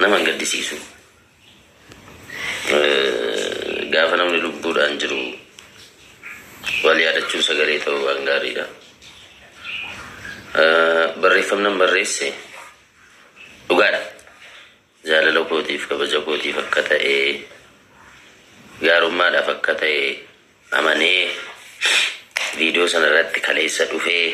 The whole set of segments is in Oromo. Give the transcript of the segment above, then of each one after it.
Nama hin gaddisiisu. Gaafa namni lubbuudhaan jiru wal yaadachuun sagalee ta'uu waan gaariidha. Barreeffamnan barreesse dhugaadha. Jaalala kootiif kabaja kootiif akka ta'e gaarummaadhaaf akka ta'e amanee viidiyoo sana irratti kaleessa dhufee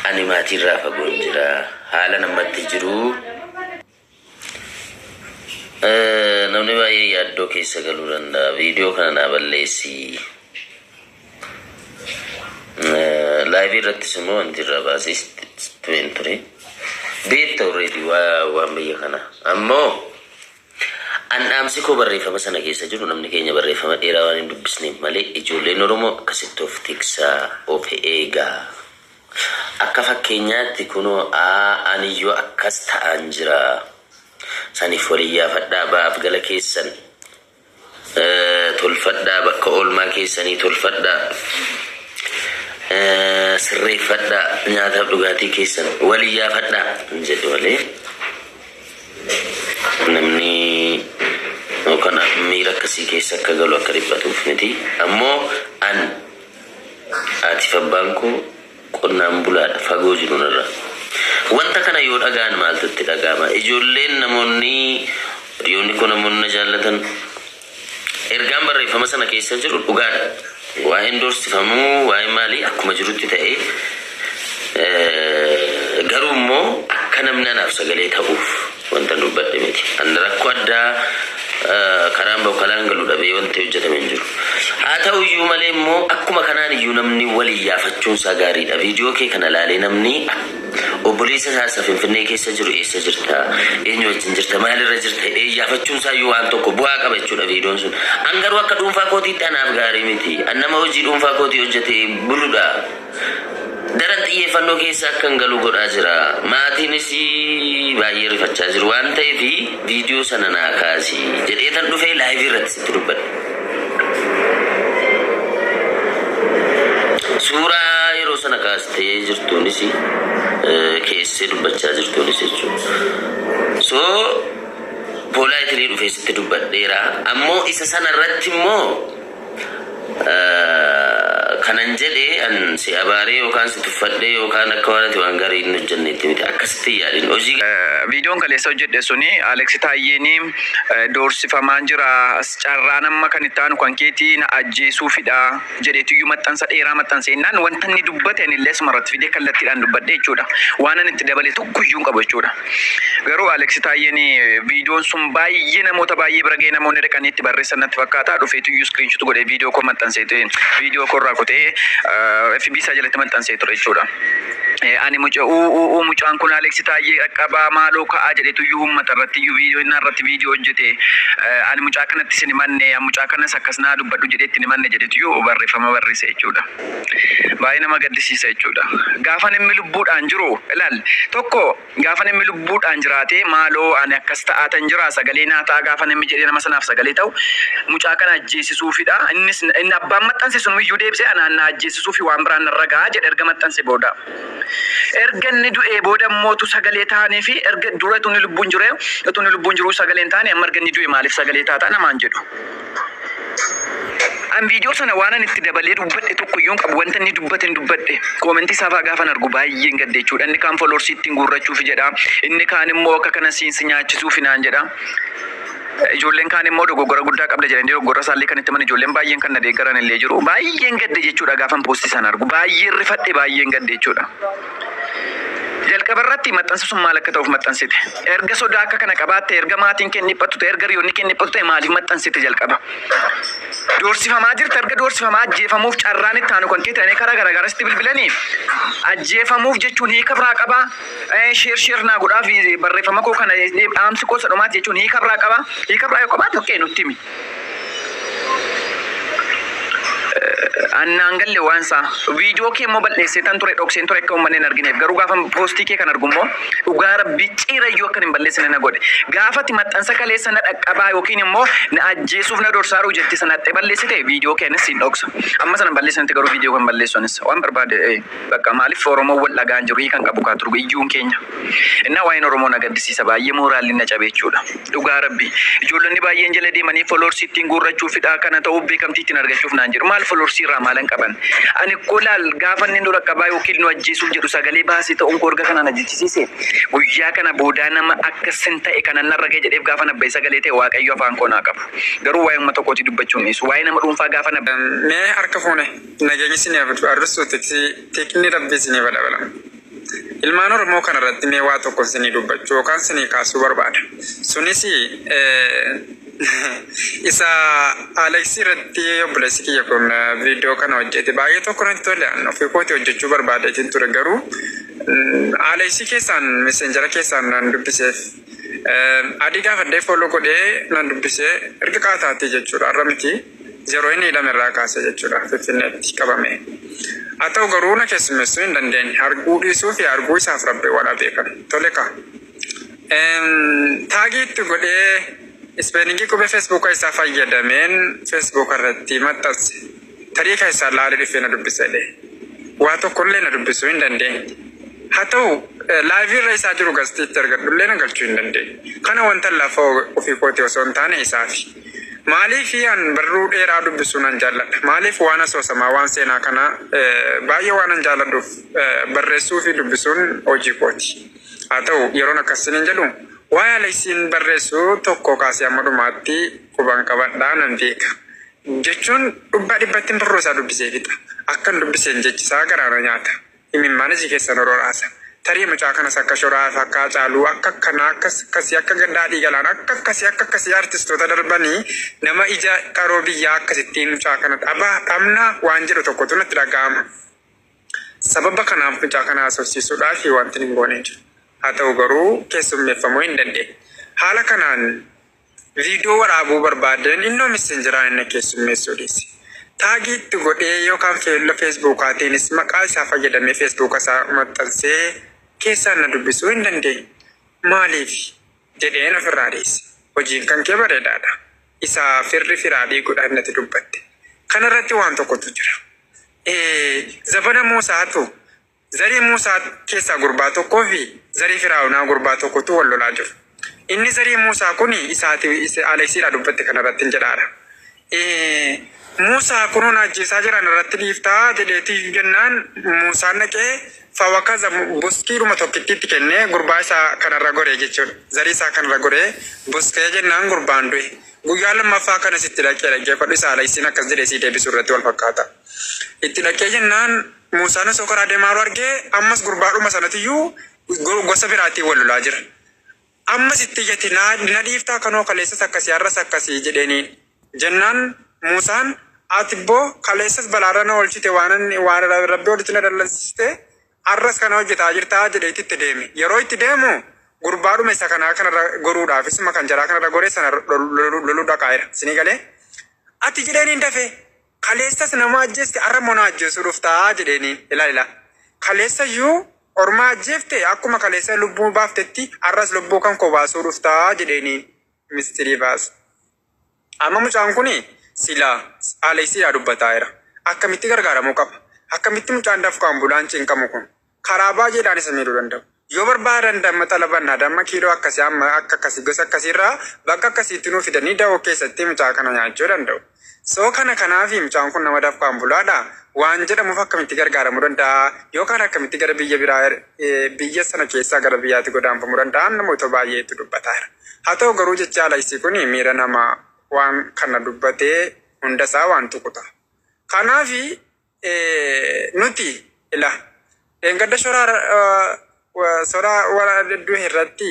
ani maatiirraa fagoon jira haala namatti jiru. Namni baay'ee yaaddoo keessa galuu danda'a. Viidiyoo kana naa balleessi. Live irrattis immoo wanti irraa baasee tumeen ture. Beekta already waan biyya kana. Ammoo an dhaamsi koo barreeffama sana keessa jiru namni keenya barreeffama dheeraa waan hin dubbisneef malee ijoolleen Oromoo akkasitti of tiksaa of eegaa. Akka fakkeenyaatti kunoo aniyyuu akkas ta'aan jira. Saniif waliyyaafadhaa ba'aaf gala keessan tolfadhaa bakka oolmaa keessanii tolfadhaa sirreeffadhaa nyaataaf dhugaatii keessan waliyyaafadhaa jedhe malee namni yookaan miira akkasii keessa akka galu akka dhiphatuuf miti. Ammoo an haatiif abbaan koo qonnaan bulaadha fagoo jiru narraa. Wanta kana yoo dhaga'an maaltu itti dhaga'ama? Ijoolleen namoonni hiriyoonni koo namoonni na jaallatan ergaan barreeffama sana keessa jiru dhugaadha. Waa'een doorsifamuu waa'een maalii akkuma jirutti ta'ee garuu immoo akka namni anaaf sagalee ta'uuf wanta dubbadhe miti. An rakkoo addaa karaan bahu kalaan galu dhabee wanti hojjetame hin jiru. Haa ta'u iyyuu malee immoo akkuma kanaan iyyuu namni walii yaafachuun isaa gaariidha. Viidiyoo kee kana ilaalee namni obboleessa isaa isa Finfinnee keessa jiru eessa jirta? Eenyu wajjin jirta? Maalirra jirta? Jedhee yaafachuun isaa iyyuu waan tokko bu'aa qaba jechuudha viidiyoon sun. An garuu akka dhuunfaa kootiitti anaaf gaarii miti. An nama hojii dhuunfaa kootii hojjetee buludha. Daran xiyyeeffannoo keessa akkan galu godhaa jira. Maatiinis baay'ee rifachaa jiru waan ta'eef viidiyoo sana naa kaasi jedheetan dhufee laayivii irratti sitti dubbadhe. Suuraa yeroo sana kaastee jirtuunis keessee dubbachaa jirtuunis jechuudha. So politely dhufee sitti dubbadheera. Ammoo isa sana irratti immoo kanan jedhe an si abaaree yookaan si tuffadhee yookaan akka waan ati waan gaarii hin hojjenneetti miti. Akkasitti hin yaadin. Hojii Viidiyoon kaleessa hojjedhe suni Alex Taayyeen doorsifamaan jira carraan amma kan itti aanu kan keetii na ajjeesuufidha jedheetuyyuu maxxansa dheeraa maxxanse jennaan wanta inni dubbate anillee asuma irratti fidee kallattiidhaan dubbadhe jechuudha. Waan ani itti dabale tokko iyyuu hin qabu jechuudha. Garuu Alex Taayyeen viidiyoon sun baay'ee namoota baay'ee bira ga'ee namoonni dhaqanii itti barreessan natti fakkaata. Dhufeetuyyuu screenshot godhee viidiyoo koo maxxansee viidiyoo koo irraa kutee FB isaa jalatti maxxansee ture jechuudha. Ani muca uu mucaan kun Alex Taayyee dhaqqabaa maaloo ka'aa jedhetuyyuu uummata irratti iyyuu viidiyoo inni irratti viidiyoo hojjete. Ani mucaa kanatti isin himanne mucaa kanas akkas naa dubbadhu jedhee itti himanne jedhetuyyuu barreeffama barreesse jechuudha. Baay'ee nama gaddisiisa jechuudha. Gaafa namni lubbuudhaan jiru ilaal tokko gaafa namni lubbuudhaan jiraatee maaloo ani akkas ta'aatan jira sagalee naa ta'a gaafa namni jedhee nama sanaaf sagalee ta'u mucaa kana ajjeesisuufidha. Innis inni abbaan maxxanse sun iyyuu deebisee anaan na ajjeesisuufi waan biraan narra ga'a jedhe erga maxxanse booda. Erga inni du'ee booda immootu sagalee ta'anii fi erga dura utuu inni lubbuun jiru utuu inni lubbuun jiru sagaleen ta'anii amma erga inni du'e maaliif sagalee taataa namaan jedhu. An viidiyoo sana waan ani itti dabalee dubbadhe tokko iyyuu hin qabu. Wanta inni dubbate hin dubbadhe. Koomentii isaa fa'aa gaafan argu baay'een gadde jechuudha. Inni kaan foloorsii ittiin guurrachuuf jedha. Inni kaan immoo akka kana siinsi nyaachisuuf naan jedha. Ijoolleen kaan immoo dogoggora guddaa qabda jedhanii dogoggora isaallee kan itti himan ijoolleen baay'een kan na deeggaran illee jiru. Baay'een gadde jechuudha gaafan poostii sana argu. Baay'een rifadhe baay'een gadde jechuudha. Jalqaba irratti maxxansi sun maal akka ta'uuf maxxansite? Erga sodaa akka kana qabaatte, erga maatiin kee dhiphatu ta'e, erga hiriyoonni kee dhiphatu ta'e maaliif maxxansite jalqaba? Doorsifamaa jirta erga doorsifamaa ajjeefamuuf carraan itti aanu kan kee ta'anii karaa garaagaraa sitti bilbilanii ajjeefamuuf jechuun hiika biraa qabaa. Share share naa godhaa fi barreeffama koo kana dhaamsi koo sadhumaati jechuun hiika biraa qabaa. Hiika biraa yoo qabaate okay nutti himi. Annaan galle waan isaa. Viidiyoo kee immoo balleessee tan ture, dhokseen ture akka uummanni hin argineef. Garuu gaafa poostii kee kan argu immoo dhugaa Rabbii ciirayyuu akkan hin balleessine na godhe. Gaafati maxxansa kaleessa na dhaqqabaa yookiin immoo na ajjeesuuf na dorsaaru jetti sanattee balleessite, viidiyoo kee anis siin dhoksa. Amma sana hin balleessinetti garuu viidiyoo kan balleessu anis waan barbaade bakka maaliif Oromoo wal dhagaan jiru hiikan qabu kaa turu iyyuun keenya. Innaa waa'een Oromoo na gaddisiisa, baay'ee mooraalli na cabe jechuudha. Dhugaa Rabbii. Ijoollonni baay'een jala deemanii followersii ittiin guurrachuufidha, kana ta'uuf, beekamtii ittiin argachuuf naan jedhu. Maal followersii irraa maalan qaban? Ani koo laal, gaafa inni nu dhaqqabaa yookiin nu ajjeesuuf jedhu sagalee baasii ta'uun koo erga kanaan ajjechisiise, guyyaa kana boodaa nama akka sin ta'e kanan narra ga'e jedheef gaafa nabba'e sagalee ta'e, Waaqayyo afaan koo naa qabu. Garuu waa'ee uummata kootii dubbachuun dhiisu. Waa'ee nama dhuunfaa gaafa na Mee harka fuune, nageenyi isinii haa arrasuu, tikni Rabbii isinii badhabalamu. Ilmaan Oromoo kanarratti mee waa tokko isinii dubbachuu yookaan isinii kaasuu barbaada. Sunis isa Aleksii irratti obboleessi kiyya kun viidiyoo kana hojjete, baay'ee tokko natti tole. An ofii kooti hojjechuu barbaadeetiin ture, garuu Aleksii keessaan Messengera keessaan nan dubbiseef. Adii gaafadhee follow godhee nan dubbisee erga qaataatii jechuudha, har'a miti, yeroo inni hidhame irraa kaasee jechuudha, Finfinneetti qabame. Haa ta'u garuu na keessummeessuu hin dandeenye. Arguu dhiisuu fi arguu isaaf Rabbi wal beekan. Tole kaa. Tagii itti godhee spellingii qubee Feesbuuka isaa fayyadameen Feesbuuka irratti maxxanse. Tarii keessaan laalee dhufee na dubbisa jedhee. Waa tokkollee na dubbisuu hin dandeenye. Haa ta'u liveii irra isaa jiru guestiitti argadhullee na galchuu hin dandeenye. Kana wanta lafa ofii kooti osoo hin taane isaafi. Maaliif an barruu dheeraa dubbisuu nan jaalladha. Maaliif waan asoosamaa, waan seenaa kana baay'ee waan an jaalladhuuf barreessuu fi dubbisuun hojii kooti. Haa ta'u yeroon akkasiin hin jedhu, waa'ee Aleksiin barreessu tokko kaasee amma dhumaatti quban qabadhaa, nan beeka. Jechuun dhubbaa dhibbatti barruu isaa dubbisee fixa. Akkan dubbiseen jechisaa garaana nyaata. Imimmaan iji keessan rooraasa. Tarii mucaa kanas akka Shoraa, akka Caaluu, akka akkanaa, akkas akkasii, akka Gaddaadhii Galaan, akka akkasii, akka akkasii artistoota darbanii nama ija qaroo biyyaa akkasittiin mucaa kana dhabaa dhabnaa waan jedhu tokkotu natti dhaga'ama. Sababa kanaaf mucaa kana haasofsiisuudhaaf wanti hin goone jiru. Haa ta'u garuu keessummeeffamuu hin dandeenye. Haala kanaan viidiyoo waraabuu barbaadeen innoo Messengeraa inni keessummeessuu dhiise. Tagii itti godhee yookaan fuula Feesbuukaatiinis maqaa isaa fayyadamee Feesbuuka isaa maxxansee keessaan na dubbisuu hin dandeenye. Maaliif jedheen ofirraa dhiise. Hojiin kan kee bareedaadha. Isaa firri firaa dhiiguudhaan natti dubbatte. Kanarratti waan tokkotu jira. Zabana Muusaatu zarii Muusaa keessaa gurbaa tokkoo fi zarii Firaa'unaa gurbaa tokkotu wal lolaa jiru. Inni zarii Muusaa kun isaati Aleksiidha dubbatte kanarratti hin jedhaadha. Muusaa kunuun ajjeesaa jiran irratti dhiiftaa jedheeti jennaan, Muusaan dhaqee fawakaza buskiidhuma tokkittiitti kennee gurbaa isaa kanarra goree jechuudha. Zarii isaa kanarra goree buskee jennaan gurbaan du'e. Guyyaa lammaffaa kanas itti dhaqee, dhaggeeffadhu, isa Aleksiin akkas jedhee sii deebisuu irratti wal fakkaata. Itti dhaqee jennaan Muusaan osoo karaa deemaa jiru argee ammas gurbaadhuma sanatiyyuu gosa biraatiin wal lolaa jira. Ammas itti iyyate, na dhiiftaa, kanoo kaleessas akkasii har'as akkasii jedheeniin. Jennaan Muusaan, ati ibboo kaleessas balaarra na oolchite, waan waan Rabbi olitti na dallansiste, har'as kana hojjetaa jirtaa jedheetti itti deeme. Yeroo itti deemu gurbaadhuma isa kanaa kanarra goruudhaaf, isuma kan jaraa kanarra goree sana loluu dhaqaa jira. Isinii galee? Ati jedheeniin dafee, kaleessas nama ajjeeste, har'a immoo na ajjeesuu dhuftaa jedheeniin. Ilaali ilaa. Kaleessa iyyuu ormaa ajjeefte, akkuma kaleessa lubbuu baaftetti har'as lubbuu kan koo baasuu dhuftaa jedheeniin mistirii baasa. Amma mucaan kun silaa Aleksiidhaa dubbataa jira. Akkamitti gargaaramuu qaba? Akkamitti mucaan dafqaan bulaan cinqamu kun karaa baay'eedhaan isa miidhuu danda'u? Yoo barbaadan damma xalabannaa, damma kiiloo akkasii, amma akka akkasii, gosa akkasiirraa bakka akkasiitti nuu fidanii da'oo keessatti mucaa kana nyaachuu danda'u. So kana kanaaf mucaan kun nama dafqaan bulaadha waan jedhamuuf akkamitti gargaaramuu danda'a yookaan akkamitti gara biyya biraa, biyya sana keessaa gara biyyaatti godaanfamuu danda'an namoota baay'eetu dubbataa jira. Haa ta'u garuu jecha Aleksii kun miira nama waan kana dubbatee hundasaa waan tuquta. Kanaafi nuti ila dheengadda Soraa wara du'e irratti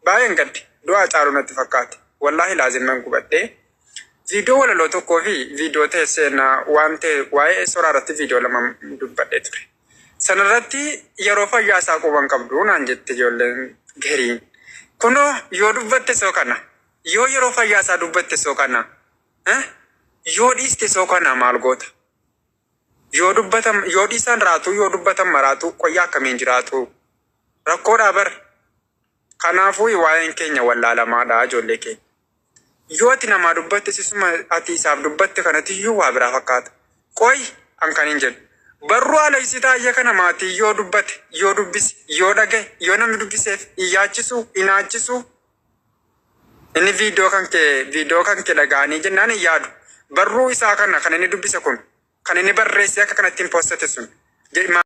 baay'een gadde, du'aa caalu natti fakkaate. Wallaahi laazimman gubadhee viidiyoo walaloo tokkoo fi viidiyoo ta'e seenaa waan ta'e waa'ee Soraa irratti viidiyoo lama dubbadhee ture. Sanarratti yeroo fayyaa isaa quban qabdu naan jette ijoolleen gariin. Kunoo yoo dubbatte soo kana, yoo yeroo fayyaa isaa dubbatte soo kana, yoo dhiiste soo kana, maal goota? Yoo dubbatan yoo dhiisan raatuu, yoo dubbatan maraatuu, qoyyaa akkamiin jiraatu? Rakkoodhaa bar. Kanaafuu waa'een keenya wallaalamaadha, ijoollee keenya. Yoo ati namaa dubbatte, sisuma ati isaaf dubbatte kanatiyyuu waa biraa fakkaata. Qoy, an kan hin jedhu. Barruu Aleksii Taayyee kana maatii yoo dubbate, yoo dubbise, yoo dhagaye, yoo namni dubbiseef hin yaachisu, hin naachisu. Inni viidiyoo kan kee dhaga'anii jennaan hin yaadu. Barruu isaa kana kan inni dubbise kun, kan inni barreessee akka kanatti hin postate sun.